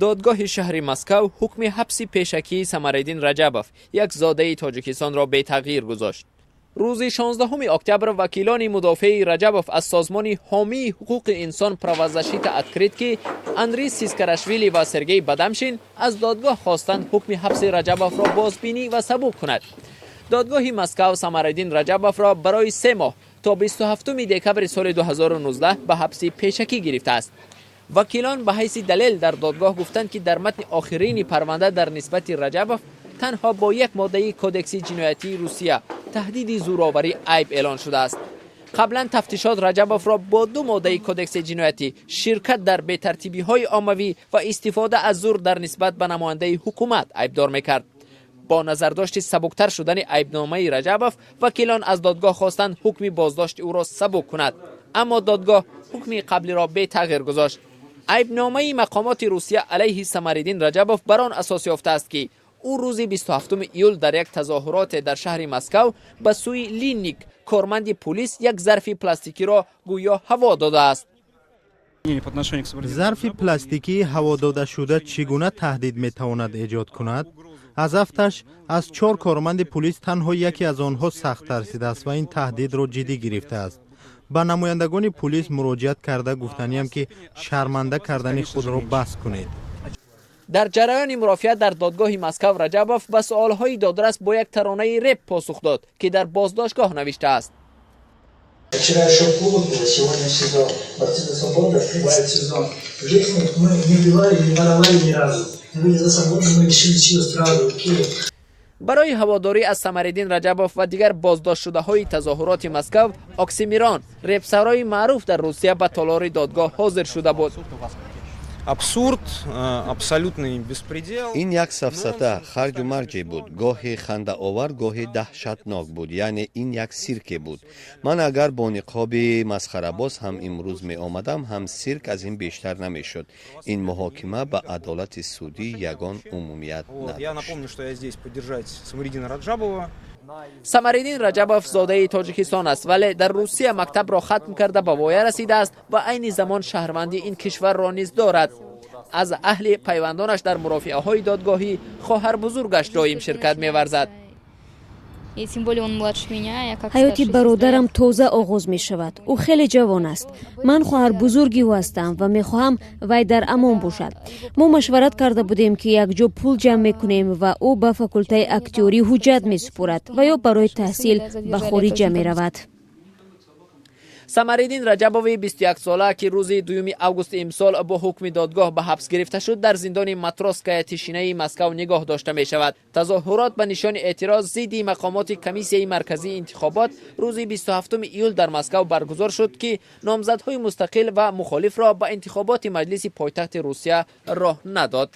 Додгоҳи шаҳри Москав ҳукми ҳабси пешакии Самариддин Раҷабов, як зодаи Тоҷикистонро бетағйир гузошт. Рӯзи 16 октябр вакилони мудофеи Раҷабов аз созмони ҳомии ҳуқуқи инсон «Правозащита Открытый» Андрей Сискарашвили ва Сергей Бадамшин аз додгоҳ хостанд, ҳукми ҳабси Раҷабовро бозбинӣ ва сабук кунад. Додгоҳи Москав Самариддин Раҷабовро барои 3 моҳ то 27 декабри соли 2019 ба ҳабси пешакӣ гирифтааст. Вакилон ба ҳайси далел дар додгоҳ гуфтанд, ки дар матни охирини парванда дар нисбати Раҷабов танҳо бо як моддаи Кодекси ҷиноятии Русия, таҳдиди зӯроварӣ, айб эълон шудааст. Қаблан тафтишот Раҷабовро бо ду моддаи Кодекси ҷиноятӣ, ширкат дар бетартибиҳои оммавӣ ва истифода аз зур дар нисбат ба намояндаи ҳукумат, айбдор мекард. Бо назардошти сабуктар шудани айбномаи Раҷабов, вакилон аз додгоҳ хостанд, ҳукми боздошти ӯро сабук кунад, аммо додгоҳ ҳукми қаблиро бетағйир гузошт. Айбномаи мақомоти Русия алайҳи Самариддин Раҷабов бар он асос ёфтааст, ки ӯ рӯзи 27 июл дар як тазоҳуроте дар шаҳри Москав ба сӯи линник, корманди пулис, як зарфи пластикиро гӯё ҳаво додааст. Зарфи пластикии ҳавододашуда чӣ гуна таҳдид метавонад эҷод кунад? Аз афташ аз чор корманди пулис танҳо яке аз онҳо сахт тарсидааст ва ин таҳдидро ҷиддӣ гирифтааст. Ба намояндагони пулис муроҷиат карда гуфтаниям, ки шарманда кардани худро бас кунед. Дар ҷараёни мурофиа дар додгоҳи Москав Раҷабов ба суолҳои додрас бо як таронаи реп посух дод, ки дар боздоштгоҳ навиштааст. Вчера еще в клубах было, сегодня в СИЗО. Борцы за свободу открывают сезон. В жизни мы не убивали, не воровали ни разу. Мы были за свободу, мы лишили силы сразу. Киев. Барои ҳаводорӣ аз Самариддин Раҷабов ва дигар боздоштшудаҳои тазоҳуроти Москав, Оксимирон, репсарои маъруф дар Русия, ба толори додгоҳ ҳозир шуда буд. Абсурд, абсолютный беспредел. Ин як сафсата, харҷу марҷе буд, гоҳе хандаовар, гоҳе даҳшатнок буд, яъне ин як сирке буд. Ман агар бо ниқоби масхарабоз ҳам имрӯз меомадам ҳам, сирк аз ин бештар намешуд. Ин муҳокима ба адолати судӣ ягон умумият Вот. Я надошт. Напомню, что я здесь поддержать Самариддина Раджабова. Самариддин Раҷабов зодаи Тоҷикистон аст, вале дар Русия мактабро хатм карда, ба воя расидааст ва айни замон шаҳрвандии ин кишварро низ дорад. Аз аҳли пайвандонаш дар мурофиаҳои додгоҳӣ хоҳарбузургаш доим ширкат меварзад. И тем более он младше меня, я как Ҳаёти старшая бародарам сестра. Тоза оғоз мешавад. Ӯ хеле ҷавон аст. Ман хоҳарбузурги ӯ ҳастам ва мехоҳам, вай дар амон бошад. Мо машварат карда будем, ки якҷо пул ҷамъ мекунем ва ӯ ба факултаи актёрӣ ҳуҷҷат месупорад ва ё барои таҳсил ба хориҷа меравад. Самариддин Раҷабови 21-сола, ки рӯзи 2 августи имсол бо ҳукми додгоҳ ба ҳабс гирифта шуд, дар зиндони Матросская Тишинаи Москав нигоҳ дошта мешавад. Тазоҳурот ба нишони эътироз зидди мақомоти Комиссияи марказии интихобот рӯзи 27 июл дар Москав баргузор шуд, ки номзадҳои мустақил ва мухолифро ба интихоботи маҷлиси пойтахти Русия роҳ надод.